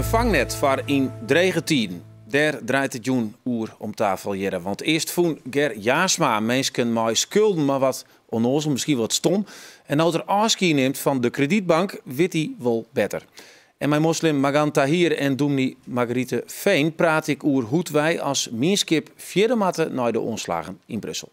fangnet foar yn drege tiden. Dêr draait it jûn oer om tafel hjirre. Want earst fûn Ger Jaarsma minsken mei skulden mar wat onnoazel, miskien wat stom. En no't er ôfskie nimt fan de kredytbank, wit hy wol better. En mei moslim Magan Tahir en dûmny Margarithe Veen praat ik oer hoe't wy as mienskip fierder moatte nei de oanslaggen yn Brussel.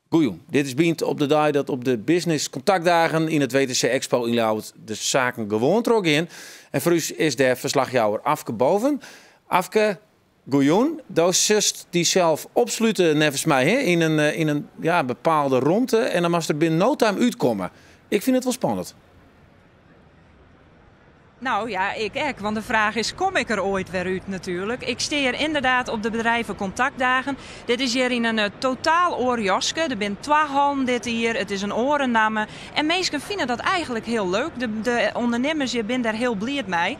Goejûn, dit is Bynt op de dei dat op de Business Kontaktdagen yn it WTC Expo yn Ljouwert de saken gewoan trochgean. En foar ús is dêr ferslachjouwer Afke Boven. Afke, goejûn. Do silst dysels opslute neffens my hè, yn in ja, bepaalde romte en dan moatst der binnen no time útkomme. Ik fyn it wol spannend. Nou ja, ik ek. Want de fraach is, kom ik der oait wer út natuerlik? Ik stean hjir ynderdaad op de bedriuwekontaktdagen. Dit is hjir yn in totaal oar jaske. Der binne twa hallen dit jier. It is in oare namme. En minsken fine dat eigentlik hiel leuk. De ûndernimmers hjir binne dêr hiel bliid mei.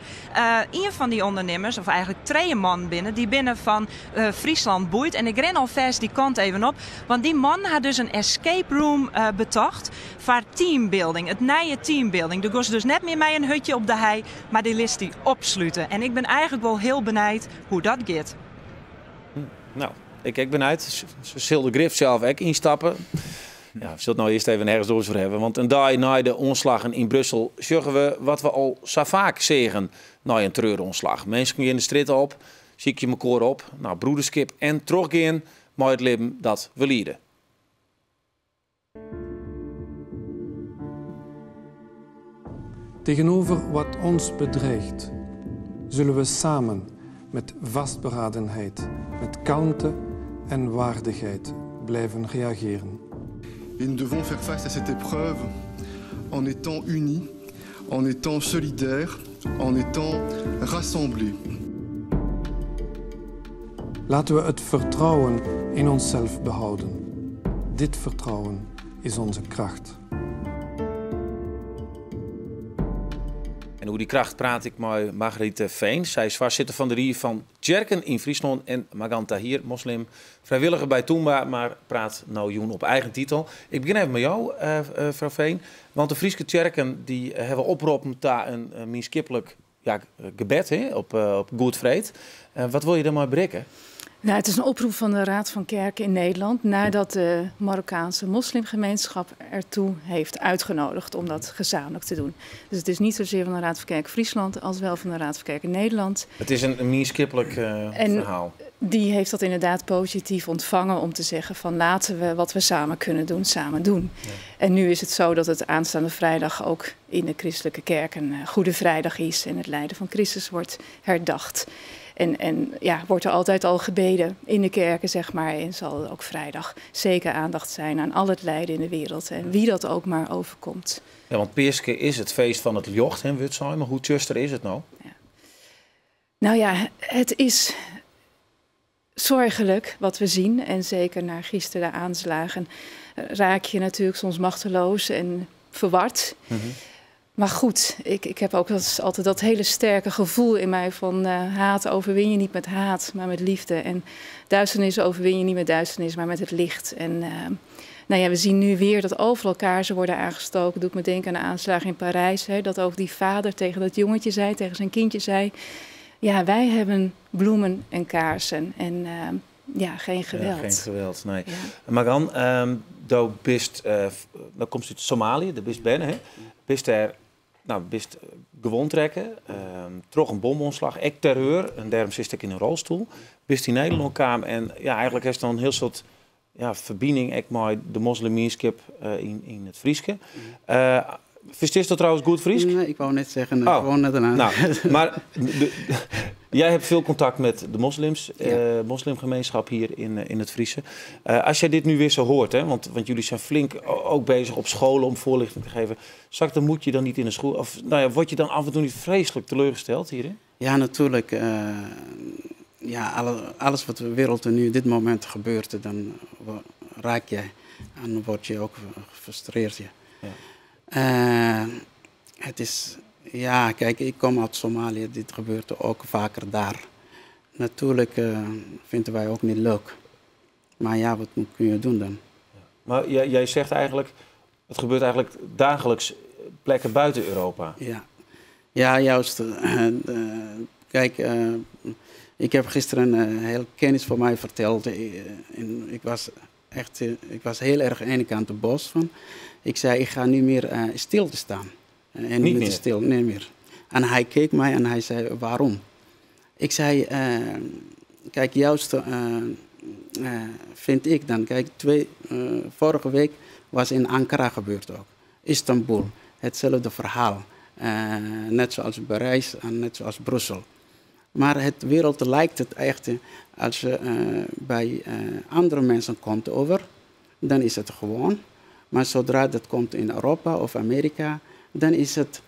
Ien fan dy ûndernimmers, of eigentlik trije mannen binne, dy binne fan Friesland Boeit. En ik rin alfêst dy kant even op. Want dy mannen ha dus in escape room betocht. Foar teambuilding, it nije teambuilding. Do giest dus net mear mei in hutje op de hei, mar dy litst dy opslute. En ik bin eigentlik wol hiel benijd hoe't dat giet. Nou, ik ek benijd. Se sil der grif sels ek ynstappe. Ja, we sille it no earst even ergens oars oer hawwe. Want in dei nei de oanslaggen yn Brussel sjogge we wat we al sa faak seagen nei in terreuroanslach. Minsken gean de strjitte op, sykje mekoar op. Nou, broederskip en trochgean mei it libben dat we liede. Tegenover wat ons bedreigt, zullen we samen met vastberadenheid, met kalmte en waardigheid blijven reageren. Et nous devons faire face à cette épreuve en étant unis, en étant solidaires, en étant rassemblés. Laten we het vertrouwen in onszelf behouden. Dit vertrouwen is onze kracht. En oer dy kracht praat ik mei Margarithe Veen. Sy is foarsitter fan de Rie fan Tsjerken yn Fryslân en Magan Tahir, moslim, frijwilliger by Tûmba, mar praat no jûn op eigen titel. Ik begjin even mei jo, frou Veen. Want de Fryske tsjerken dy hawwe oproppen ta in mienskiplik ja, gebed hè, op Goed Freed. Wat wolle je dêrmei berikke? Nou, het is een oproep van de Raad van Kerken in Nederland nadat de Marokkaanse moslimgemeenschap ertoe heeft uitgenodigd om dat gezamenlijk te doen. Dus het is niet zozeer van de Raad van Kerken Friesland als wel van de Raad van Kerken Nederland. It is in mienskiplik En ferhaal. die heeft dat inderdaad positief ontvangen om te zeggen van laten we wat we samen kunnen doen, samen doen. En nu is het zo dat het aanstaande vrijdag ook in de christelijke kerk een Goede Vrijdag is en het lijden van Christus wordt herdacht. En ja, wordt er altijd al gebeden in de kerken, zeg maar. En zal ook vrijdag zeker aandacht zijn aan al het lijden in de wereld. En wie dat ook maar overkomt. Ja, want Peaske is it feest fan it ljocht, hè, wurdt sein. Mar hoe tsjuster is it no? Ja. Nou ja, het is zorgelijk wat we zien. En zeker na gisteren de aanslagen raak je natuurlijk soms machteloos en verward. Maar goed, ik heb ook altijd dat hele sterke gevoel in mij van haat overwin je niet met haat, maar met liefde. En duisternis overwin je niet met duisternis, maar met het licht. En nou ja, we zien nu weer dat overal kaarsen worden aangestoken. Doet me denken aan de aanslagen in Parijs. Hè, dat ook die vader tegen dat jongetje zei, tegen zijn kindje zei... Ja, wij hebben bloemen en kaarsen en ja, geen Ja, geweld. geen geweld, nee. Ja. Magan, do bist, do komst út Somalië, do bist berne, hè? Bist dêr, nou, bist gewond rekke, troch in bomoanslach, ek terreur, en dêrom sitst ek yn in rolstoel. Bist yn Nederlân kaam en ja, eigentlik hast dan in hiel soad ja, ferbining ek mei de moslimmienskip yn it Fryske. Ferstiest do trouwens goed Frysk? Nee, ik wou net zeggen, ik Oh. woon net eraan. Nou, maar jij hebt veel contact met de moslims, Ja. Moslimgemeenschap hier in het Friese. Als jij dit nu weer zo hoort, hè, want jullie zijn flink ook bezig op scholen om voorlichting te geven. Zakt dan moet je dan niet in de school? Of nou ja, word je dan af en toe niet vreselijk teleurgesteld hierin? Ja, natuurlijk. Ja, alles wat de wereld er nu op dit moment gebeurt, dan raak je en word je ook gefrustreerd. Ja. Het is, ja, kijk, ik kom uit Somalië, dit gebeurt ook vaker daar. Natuurlijk vinden wij ook niet leuk. Maar ja, wat kun je doen dan? Ja. Maar jij zegt eigenlijk, het gebeurt eigenlijk dagelijks plekken buiten Europa. Ja, ja, juist. Kijk, ik heb gisteren een heel kennis voor mij verteld. En ik was echt, ik was heel erg aan de ene kant boos van. Ik zei, ik ga niet meer stil te staan. En Niet meer? Stil, niet meer. En hij keek mij en hij zei, waarom? Ik zei, kijk, juist vind ik dan. Kijk, vorige week was in Ankara gebeurd ook. Istanbul, hetzelfde verhaal. Net zoals Parijs en net zoals Brussel. Maar het wereld lijkt het echt, als je bij andere mensen komt over, dan is het gewoon. Maar zodra dat komt in Europa of Amerika, dan is het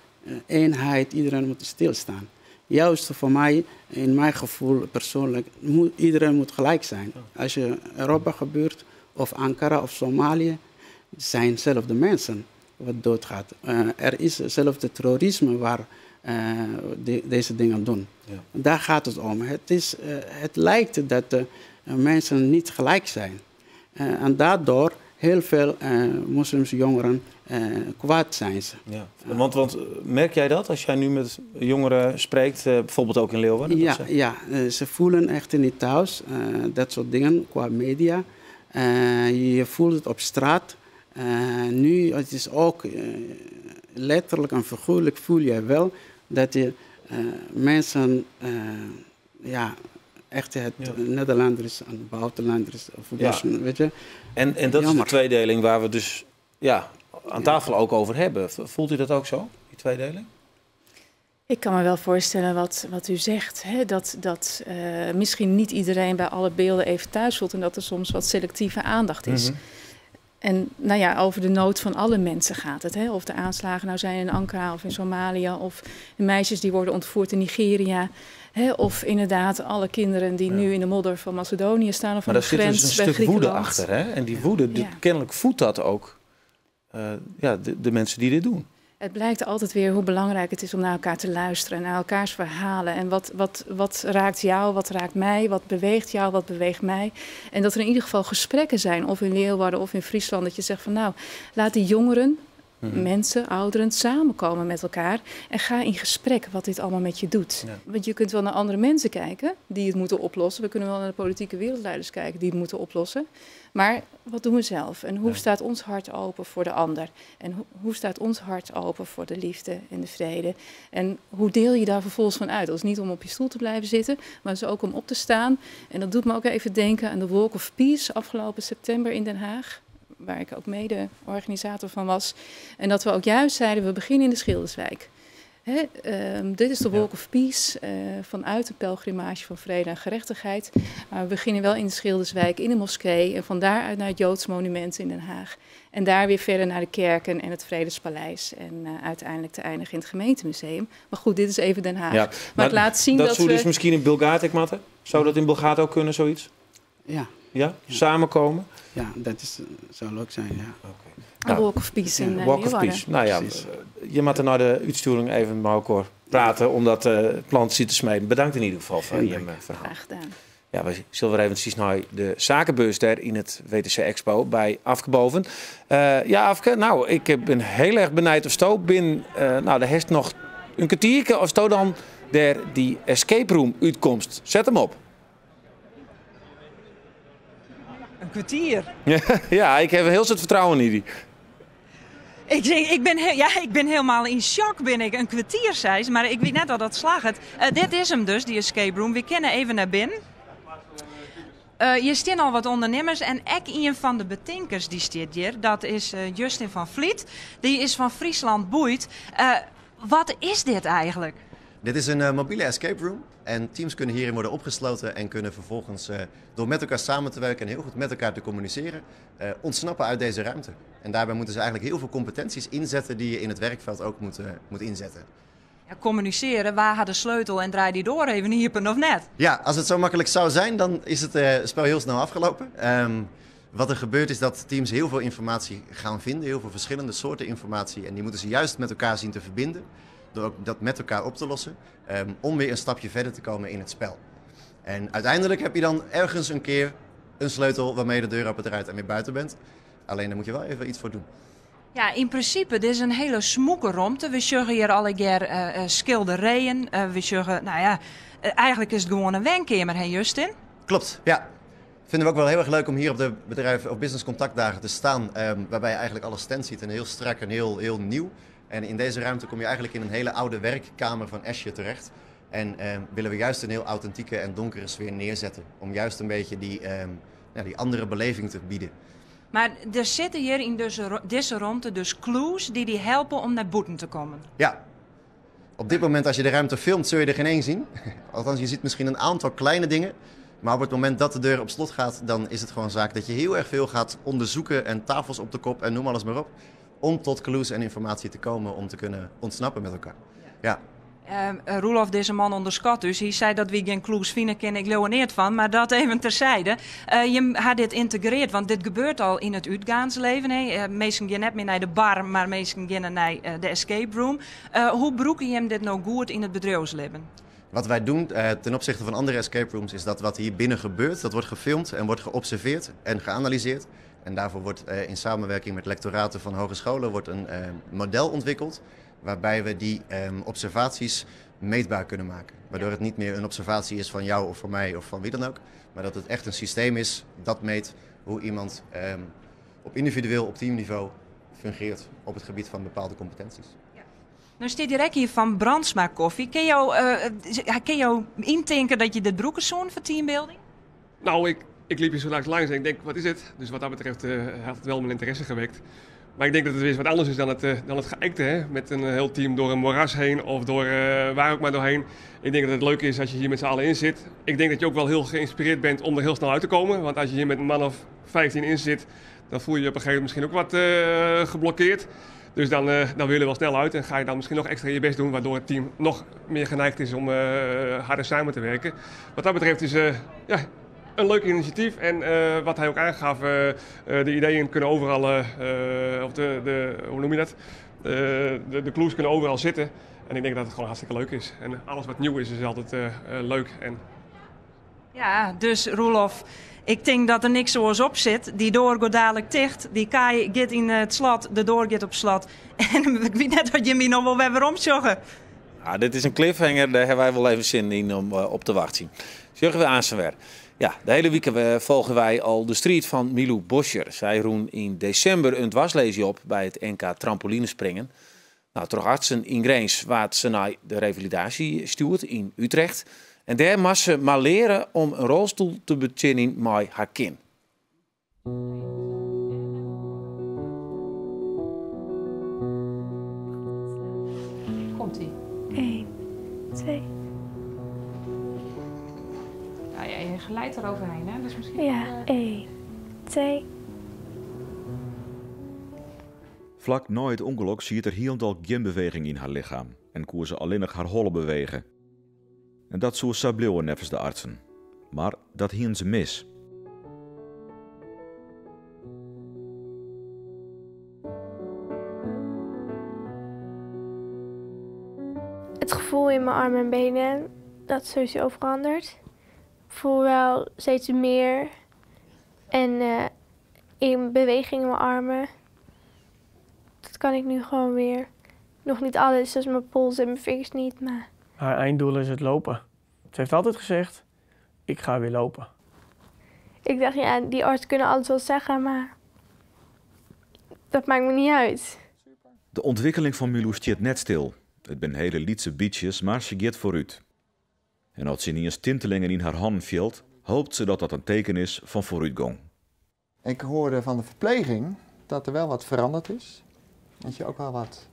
eenheid, iedereen moet stilstaan. Juist voor mij, in mijn gevoel persoonlijk, iedereen moet gelijk zijn. Als je Europa gebeurt, of Ankara of Somalië, zijn dezelfde mensen wat doodgaat. Er is hetzelfde terrorisme waar deze dingen doen. Ja. Daar gaat het om. Het lijkt dat de mensen niet gelijk zijn. En daardoor heel veel moslimse jongeren kwaad zijn ze. Ja. Want merk jij dat als jij nu met jongeren spreekt, bijvoorbeeld ook in Leeuwarden? Ja, ja, ze voelen echt niet thuis. Dat soort dingen qua media. Je voelt het op straat. Nu, het is ook letterlijk en figuurlijk voel je wel dat je mensen, ja, echt het Nederlanders en buitenlanders, of moslims, weet je. En dat is de Jammer. tweedeling waar we dus, ja, aan tafel ook over hebben. Voelt u dat ook zo, die tweedeling? Ik kan me wel voorstellen wat u zegt. Hè? Dat misschien niet iedereen bij alle beelden even thuis voelt en dat er soms wat selectieve aandacht is. En nou ja, over de nood van alle mensen gaat het. Hè? Of de aanslagen nou zijn in Ankara of in Somalië, of de meisjes die worden ontvoerd in Nigeria. Hè? Of inderdaad alle kinderen die nu in de modder van Macedonië staan of Maar aan daar de zit grens dus een bij stuk woede Griekenland. achter. Hè? En die woede, kennelijk voedt dat ook de mensen die dit doen. Het blijkt altijd weer hoe belangrijk het is om naar elkaar te luisteren, naar elkaars verhalen. En wat raakt jou, wat raakt mij, wat beweegt jou, wat beweegt mij. En dat er in ieder geval gesprekken zijn, of in Leeuwarden of in Friesland, dat je zegt van nou, laat die jongeren, mensen, ouderen, samenkomen met elkaar. En ga in gesprek wat dit allemaal met je doet. Ja. Want je kunt wel naar andere mensen kijken die het moeten oplossen. We kunnen wel naar de politieke wereldleiders kijken die het moeten oplossen. Maar wat doen we zelf? En hoe staat ons hart open voor de ander? En hoe staat ons hart open voor de liefde en de vrede? En hoe deel je daar vervolgens van uit? Dat is niet om op je stoel te blijven zitten, maar het is ook om op te staan. En dat doet me ook even denken aan de Walk of Peace afgelopen september in Den Haag, waar ik ook mede-organisator van was. En dat we ook juist zeiden, we beginnen in de Schilderswijk. Hè, dit is de Walk of Peace, vanuit de pelgrimage van vrede en gerechtigheid. Maar we beginnen wel in de Schilderswijk, in de moskee en van daaruit naar het Joods monument in Den Haag. En daar weer verder naar de kerken en het Vredespaleis. En uiteindelijk te eindigen in het gemeentemuseum. Maar goed, dit is even Den Haag. Ja, Maar maar het laat zien dat dat zou we dus misschien in Bilgaard, Matte? Zou dat in Bilgaard ook kunnen, zoiets? Ja. Ja? Samenkomen? Ja, dat zou leuk zijn, ja. Okay. Een Walk of Peace in Walk of Leeuwarden. Peace. Nou ja, Precies. je moet er naar de uitsturing even met elkaar praten om dat plan te smeden. Bedankt in ieder geval voor je verhaal. Graag gedaan. Ja, we zullen weer eventjes naar de zakenbeurs daar in het WTC Expo bij Afke Boven. Ja, Afke, nou, ik ben heel erg benijd of sto. Ben, nou, er heeft nog een kwartiertje of sto dan daar die escape room uitkomst. Zet hem op. Een kwartier. Ja, ik heb heel veel vertrouwen in die. Ik ben helemaal in shock, ben ik. Een kwartier, zei ze, maar ik weet net al dat slag het. Dit is hem dus, die escape room. We kennen even naar binnen. Je staan al wat ondernemers en ik een van de betinkers die zit hier, dat is Justin van Vliet. Die is van Friesland Boeit. Wat is dit eigenlijk? Dit is een mobiele escape room en teams kunnen hierin worden opgesloten en kunnen vervolgens door met elkaar samen te werken en heel goed met elkaar te communiceren, ontsnappen uit deze ruimte. En daarbij moeten ze eigenlijk heel veel competenties inzetten die je in het werkveld ook moet inzetten. Ja, communiceren, waar had de sleutel en draai die door even hier of net? Ja, als het zo makkelijk zou zijn, dan is het spel heel snel afgelopen. Wat er gebeurt is dat teams heel veel informatie gaan vinden, heel veel verschillende soorten informatie. En die moeten ze juist met elkaar zien te verbinden, door ook dat met elkaar op te lossen, om weer een stapje verder te komen in het spel. En uiteindelijk heb je dan ergens een keer een sleutel waarmee je de deur opendraait en weer buiten bent. Alleen daar moet je wel even iets voor doen. Ja, yn prinsipe, dit is in hiele smûke romte. We sjogge hjir allegear skilderijen. We sjogge, nou ja, eigentlik is it gewoan in wenkeamer, hè Justin? Klopt, ja. Vinden we ook wel heel erg leuk om hier op de bedrijf of business contactdagen te staan, waarbij je eigenlijk alle stands ziet en heel strak en heel, heel nieuw. En in deze ruimte kom je eigenlijk in een hele oude werkkamer van Escher terecht. En willen we juist een heel authentieke en donkere sfeer neerzetten. Om juist een beetje ja, die andere beleving te bieden. Mar der sitte hjir yn dizze romte dus clues dy't dy helpe om nei bûten te kommen. Ja. Op dit moment als je de ruimte filmt zul je er geen één zien. Althans, je ziet misschien een aantal kleine dingen. Maar op het moment dat de deur op slot gaat, dan is het gewoon zaak dat je heel erg veel gaat onderzoeken en tafels op de kop en noem alles maar op. Om tot clues en informatie te komen om te kunnen ontsnappen met elkaar. Ja. Roelof, dizze man ûnderskat ús. Hy sei dat wy gjin clues fine kinne. Ik leau der neat fan, mar dat even terzijde. Jim ha dit yntegrearre, want dit gebeurt al yn it útgeansleven. Hè. Minsken geane net mear nei de bar, mar minsken geane nei de escape room. Hoe brûke jim dit no goed yn it bedriuwslibben? Wat wij doen ten opzichte van andere escape rooms is dat wat hier binnen gebeurt, dat wordt gefilmd en wordt geobserveerd en geanalyseerd. En daarvoor wordt in samenwerking met lectoraten van hogescholen wordt een model ontwikkeld waarbij we die observaties meetbaar kunnen maken. Waardoor het niet meer een observatie is van jou of van mij of van wie dan ook, maar dat het echt een systeem is dat meet hoe iemand op individueel, op teamniveau fungeert op het gebied van bepaalde competenties. Ja. No stiet hjir ek ien fan Brandsma Koffie. Kinne jo yntinke dat je dit brûke soene foar teambuilding? Nou, ik liep hier zo langs en ik denk, wat is het? Dus wat dat betreft had het wel mijn interesse gewekt. Maar ik denk dat het weer wat anders is dan het geëikte. Hè? Met een heel team door een moeras heen of door waar ook maar doorheen. Ik denk dat het leuk is als je hier met z'n allen in zit. Ik denk dat je ook wel heel geïnspireerd bent om er heel snel uit te komen. Want als je hier met een man of 15 in zit, dan voel je je op een gegeven moment misschien ook wat geblokkeerd. Dus dan wil je er wel snel uit en ga je dan misschien nog extra je best doen, waardoor het team nog meer geneigd is om harder samen te werken. Wat dat betreft is ja, een leuk initiatief en wat hij ook aangaf, de ideeën kunnen overal, of de, hoe noem je dat? De clues kunnen overal zitten. En ik denk dat het gewoon hartstikke leuk is. En alles wat nieuw is, is altijd leuk. En Ja, dus Roelof, ik denk dat der niks oars op sit. Dy doar giet dalik ticht, dy kaai giet yn it slot, de doar giet op slot. En ik wit net oft jim my noch wol wer weromsjogge. Ja, dit is in cliffhanger, dêr hawwe wy wol even sin yn om op te wachtsjen. Sjogge we aanst wer. Ja, de hiele wike folgje wy al de striid fan Milou Bosscher. Sy rûn yn desimber in dwarslaesie op by it NK trampolinespringen. Nou, troch artsen yn Grins waard se nei de revalidaasje stjoerd yn Utrecht. En dêr moast se mar leare om in rolstoel te betsjinjen mei har kin. Komt-ie. 1, 2. Nou ja, je glijdt eroverheen, hè? Dus misschien Ja, 1, 2. Flak nei it ûngelok siet der hielendal gjin beweging yn har lichem en koe se allinnich har holle bewege. En dat soe sa bliuwe neffens de artsen. Mar dat hiene se mis. Het gevoel in mijn armen en benen, dat is sowieso veranderd. Ik voel wel steeds meer en in beweging in mijn armen. Dat kan ik nu gewoon weer. Nog niet alles, zoals mijn pols en mijn vingers niet, maar... Haar einddoel is het lopen. Ze heeft altijd gezegd, ik ga weer lopen. Ik dacht, ja, die artsen kunnen alles wel zeggen, maar dat maakt me niet uit. De ûntwikkeling fan Milou stiet net stil. It binne hiele lytse bytsjes, mar se giet foarút. En as se ynienen tintelingen yn har hannen fielt, hopet se dat dat in teken is fan foarútgong. Ik hoorde van de verpleging dat er wel wat veranderd is. Dat je ook wel wat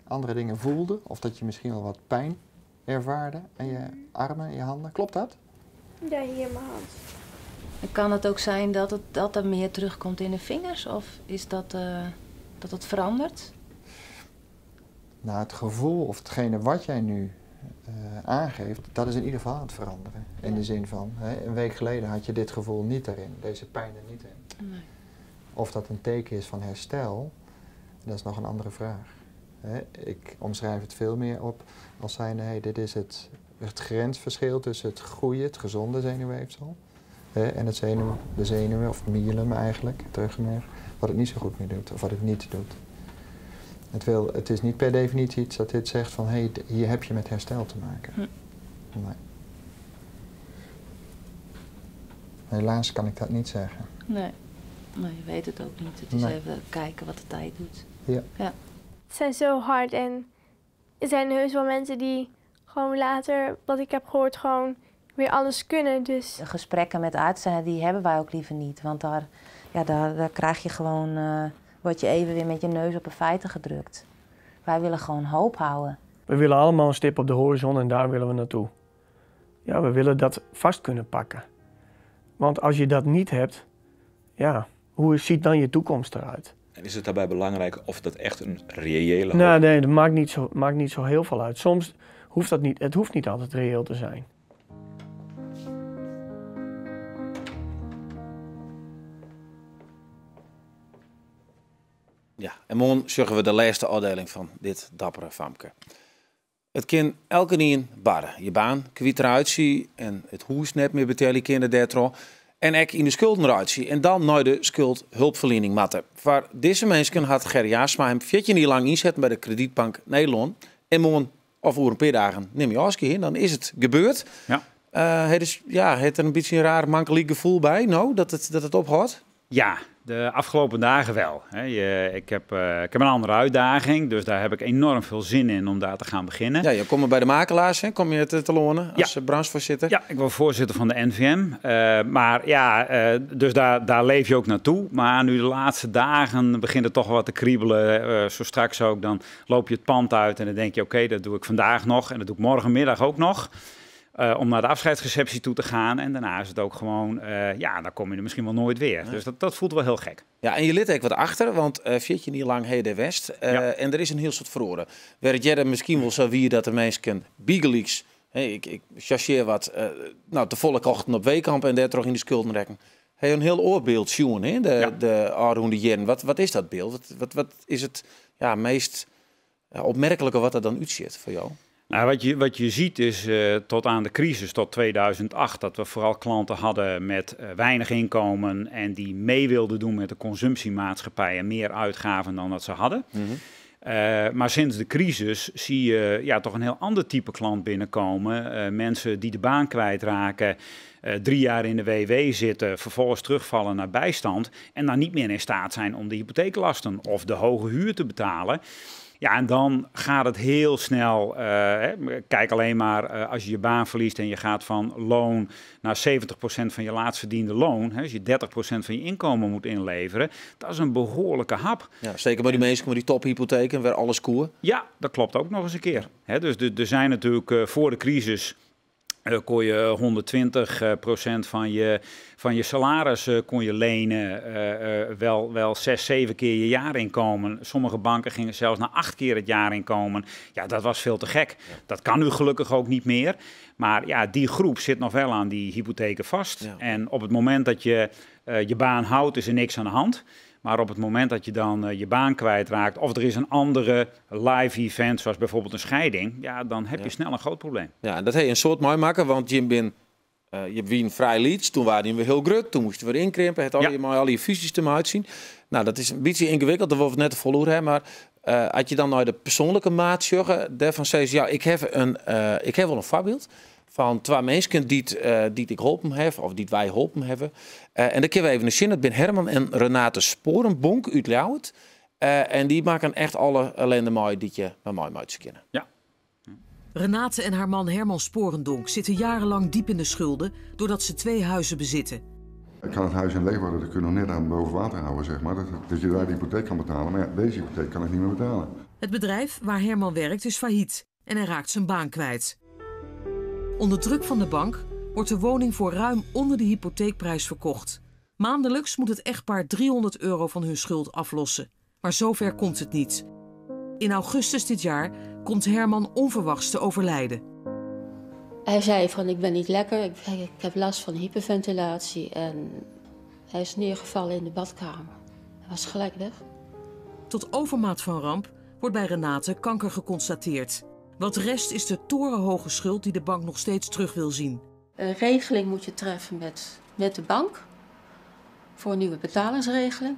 andere dingen voelde. Of dat je misschien wel wat pijn ervaarde aan je armen en je handen. Klopt dat? Ja, hier in mijn hand. En kan het ook zijn dat er meer terugkomt in de vingers? Of is dat het verandert? Nou, het gevoel of hetgene wat jij nu aangeeft, dat is in ieder geval aan het veranderen. In de zin van, hè, een week geleden had je dit gevoel niet erin, deze pijn er niet in. Of dat een teken is van herstel, dat is nog een andere vraag. Hè, ik omschrijf het veel meer op als zijnde, hey, dit is het grensverschil tussen het goede, het gezonde zenuwweefsel, hè, en het zenuw, de zenuwen, of het myelum eigenlijk, het ruggenmerg, wat het niet zo goed meer doet of wat het niet doet. Het, wil, het is niet per definitie iets dat dit zegt van hé, hey, hier heb je met herstel te maken. Nee. Helaas kan ik dat niet zeggen. Nee, nee je weet het ook niet. Het is Nee. even kijken wat de tijd doet. Ja. Ja. Het zijn zo hard en er zijn heus wel mensen die gewoon later, wat ik heb gehoord, gewoon weer alles kunnen. Dus De gesprekken met artsen, die hebben wij ook liever niet. Want daar, ja, daar krijg je gewoon, word je even weer met je neus op de feiten gedrukt. Wij willen gewoon hoop houden. We willen allemaal een stip op de horizon en daar willen we naartoe. Ja, we willen dat vast kunnen pakken. Want als je dat niet hebt, ja, hoe ziet dan je toekomst eruit? En is het daarbij belangrijk of dat echt een reële hoop Nou, nee, dat maakt niet zo heel veel uit. Soms hoeft dat niet, het hoeft niet altijd reëel te zijn. Ja, en morgen zorgen we de laatste afdeling van dit dappere famke. Het kan elke nien barren. Je baan kwijt eruit zien en het hoes net meer betalen kinderen daardoor. En ek in de schulden eruit zien. En dan naar de schuldhulpverlening matten. Voor deze mensen had Ger Jaarsma hem 14 jaar lang inzetten bij de Kredietbank Nederland. En morgen of over een paar dagen neem je afscheid in, dan is het gebeurd. Ja. Het is, ja, het er een beetje een raar mankelijk gevoel bij, nou, dat het ophoudt? Ja, de afgelopen dagen wel. Hè. Ik heb een andere uitdaging, dus daar heb ik enorm veel zin in om daar te gaan beginnen. Ja, je komt bij de makelaars, hè? Kom je te lonen als branchevoorzitter? Ja, ik word voorzitter van de NVM. Maar ja, dus daar leef je ook naartoe. Maar nu de laatste dagen begint het toch wel wat te kriebelen. Zo straks ook, dan loop je het pand uit en dan denk je, oké, dat doe ik vandaag nog en dat doe ik morgenmiddag ook nog. Om naar de afscheidsreceptie toe te gaan. En daarna is het ook gewoon, ja, dan kom je er misschien wel nooit weer. Ja. Dus dat voelt wel heel gek. Ja, en je lit ook wat achter, want 14 jaar lang heet de West. Ja. En er is een heel soort verloren. Werd jij misschien wel zo wie dat de mensen bigelieks, hey, ik chargeer wat, nou, te volle kochten op Weekamp en daar terug in de schulden rekken. Hey, een heel oorbeeld, Sjoen, hè? De Arhoende Jern. Wat is dat beeld? Wat is het meest opmerkelijke wat er dan uitziet voor jou? Nou, wat je ziet is tot aan de crisis, tot 2008, dat we vooral klanten hadden met weinig inkomen en die mee wilden doen met de consumptiemaatschappij en meer uitgaven dan dat ze hadden. Mm-hmm. Maar sinds de crisis zie je toch een heel ander type klant binnenkomen. Mensen die de baan kwijtraken, 3 jaar in de WW zitten, vervolgens terugvallen naar bijstand en dan niet meer in staat zijn om de hypotheeklasten of de hoge huur te betalen. Ja, en dan gaat het heel snel. Kijk alleen maar als je je baan verliest en je gaat van loon naar 70% van je laatst verdiende loon. Hè, als je 30% van je inkomen moet inleveren, dat is een behoorlijke hap. Ja, zeker bij die mensen met die tophypotheken, waar alles koer. Ja, dat klopt ook nog eens een keer. Hè, dus er zijn natuurlijk voor de crisis kon je 120% van je salaris kon je lenen, wel 6, 7 keer je jaarinkomen. Sommige banken gingen zelfs naar 8 keer het jaarinkomen. Ja, dat was veel te gek. Ja. Dat kan nu gelukkig ook niet meer. Maar ja, die groep zit nog wel aan die hypotheken vast. Ja. En op het moment dat je je baan houdt, is er niks aan de hand. Maar op het moment dat je dan je baan kwijtraakt of er is een andere live event, zoals bijvoorbeeld een scheiding, ja, dan heb je snel een groot probleem. Ja, en dat heb je een soort mooi maken, want je bent je wien vrij leads, toen waren we heel grut, toen moesten we weer inkrimpen, het al je maar al je fusies er maar uitzien. Nou, dat is een beetje ingewikkeld, dat we het net vol hebben, maar had je dan naar de persoonlijke maat zeggen, daarvan zei ze, ja, ik heb wel een voorbeeld van 2 mensen die ik geholpen heb, of die wij geholpen hebben. En dan kunnen we even een zin. Dat ben Herman en Renate Sporenbonk uit Ljouwert. En die maken echt alle ellende mooi die je maar mooi moet kennen. Ja. Renate en haar man Herman Sporendonk zitten jarenlang diep in de schulden doordat ze 2 huizen bezitten. Ik kan het huis in Leeuwarden, dat kun je nog net aan boven water houden, zeg maar. Dat je daar de hypotheek kan betalen. Maar ja, deze hypotheek kan ik niet meer betalen. Het bedrijf waar Herman werkt is failliet en hij raakt zijn baan kwijt. Onder druk van de bank wordt de woning voor ruim onder de hypotheekprijs verkocht. Maandelijks moet het echtpaar €300 van hun schuld aflossen. Maar zover komt het niet. In augustus dit jaar komt Herman onverwachts te overlijden. Hij zei van ik ben niet lekker, ik heb last van hyperventilatie en hij is neergevallen in de badkamer. Hij was gelijk weg. Tot overmaat van ramp wordt bij Renate kanker geconstateerd. Wat rest is de torenhoge schuld die de bank nog steeds terug wil zien. Een regeling moet je treffen met de bank voor een nieuwe betalingsregeling.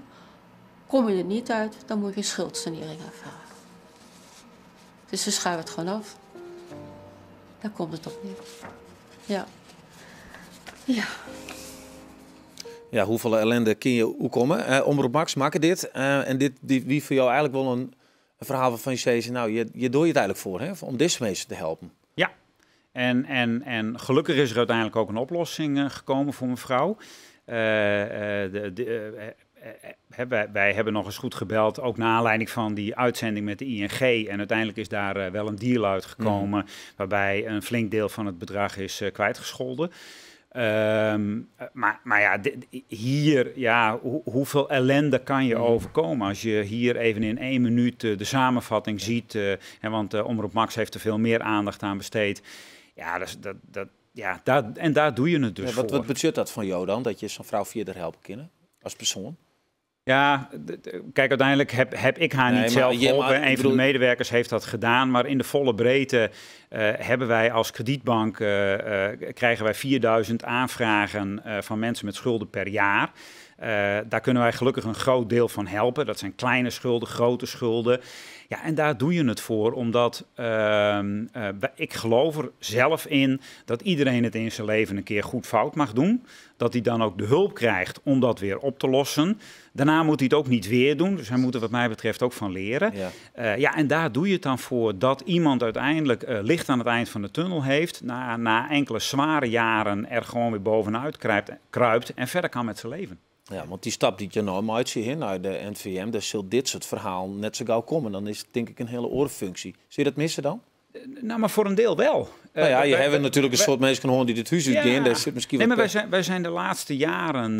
Kom je er niet uit, dan moet je schuldsanering aanvragen. Dus we schuiven het gewoon af. Daar komt het op neer. Ja. Ja. Ja, hoefolle ellinde kin je oerkomme? Omrop Max makke dit. En dit die, wie foar jo eigenlik wol in ferhaal wêrfan't je sizze, no, hjir dogge je it eigenlik foar, hè, om dizze minsken te helpen. Ja, en gelukkig is er uiteindelijk ook een oplossing gekomen voor mevrouw. Wij hebben nog eens goed gebeld, ook naar aanleiding van die uitzending met de ING. En uiteindelijk is daar wel een deal uitgekomen, waarbij een flink deel van het bedrag is kwijtgescholden. Maar ja, hier, ja, hoeveel ellende kan je overkomen als je hier even in 1 minuut de samenvatting ziet. Hè, want Omrop Max heeft er veel meer aandacht aan besteed. Ja, dat is, dat, dat, ja, daar, en daar doe je het dus Ja, voor. wat betsjut dat fan jo dan, dat je zo'n frou fierder helpe kinne as persoan? Ja, kijk, uiteindelijk heb ik haar Nee, niet maar zelf je, geholpen. maar Een ik van de bedoel medewerkers heeft dat gedaan. Maar in de volle breedte hebben wij als kredietbank krijgen wij 4000 aanvragen van mensen met schulden per jaar. Daar kunnen wij gelukkig een groot deel van helpen. Dat zijn kleine schulden, grote schulden. Ja, en daar doe je het voor, omdat ik geloof er zelf in dat iedereen het in zijn leven een keer goed fout mag doen. Dat hij dan ook de hulp krijgt om dat weer op te lossen. Daarna moet hij het ook niet weer doen, dus hij moet er wat mij betreft ook van leren. Ja, en daar doe je het dan voor, dat iemand uiteindelijk licht aan het eind van de tunnel heeft, na enkele zware jaren er gewoon weer bovenuit kruipt en verder kan met zijn leven. Ja, want die stap die je nou maakt hier naar de NVM, daar zal dit soort verhaal net zo gauw komen. Dan is het denk ik een hele oorfunctie. Zie je dat missen dan? Nou, maar voor een deel wel. Nou ja, je hebt natuurlijk een soort mensen horen die dit huis uitgaan. Daar zit misschien Nee, wat maar wij zijn de laatste jaren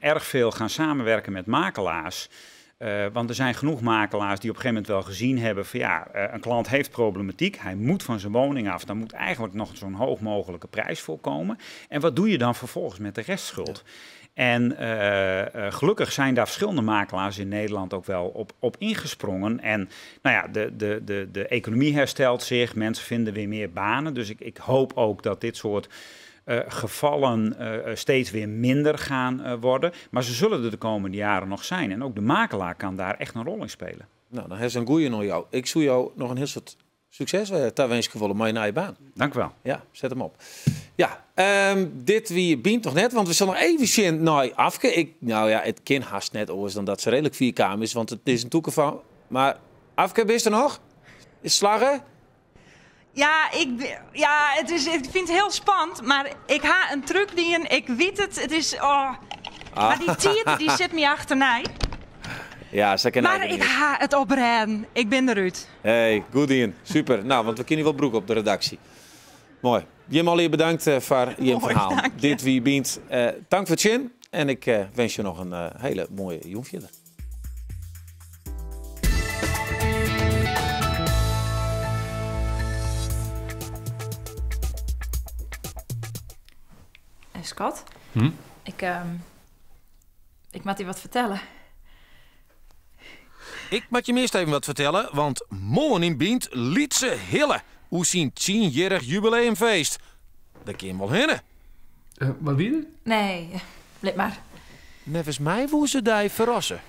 erg veel gaan samenwerken met makelaars. Want er zijn genoeg makelaars die op een gegeven moment wel gezien hebben van ja, een klant heeft problematiek, hij moet van zijn woning af, daar moet eigenlijk nog zo'n hoog mogelijke prijs voor komen. En wat doe je dan vervolgens met de restschuld? En gelukkig zijn daar verschillende makelaars in Nederland ook wel op ingesprongen. En de economie herstelt zich, mensen vinden weer meer banen. Dus ik hoop ook dat dit soort gevallen steeds weer minder gaan worden. Maar ze zullen er de komende jaren nog zijn. En ook de makelaar kan daar echt een rol in spelen. Nou, dan is een goeie nog jou. Ik zoek jou nog een heel soort succes daar wens ik je wel, maar je naar je baan. Dank u wel. Ja, zet hem op. Ja, dit wie bient nog net, want we zullen nog even zien naar Afke. Het kan haast net oors dan dat ze redelijk 4K is, want het is een toeken van. Maar Afke, ben je er nog? Is slaggen? Ja, ik vind het heel spannend, maar ik ha een truc die een, ik weet het, het is, oh. Maar die tiert, die zit me achterna. Ja, ze kennen Maar eigenlijk ik niet. ga het opredden. Ik ben eruit. Hey, goed in. Super. Nou, want we kunnen wel broek op de redactie. Mooi. Jim Allier, bedankt voor je Mooi, verhaal. dank je. Dit wie bient. Dank voor het zien. En ik wens je nog een hele mooie jong verder. En Scott, ik moet je wat vertellen. Ik moet je eerst even wat vertellen, want morgen in Bient liet ze hillen. Hoe zien 10-jarig jubileumfeest. Daar kun je wel hinnen. Wat wie er? Nee, blik maar. Nevens mij woe ze daar verrassen.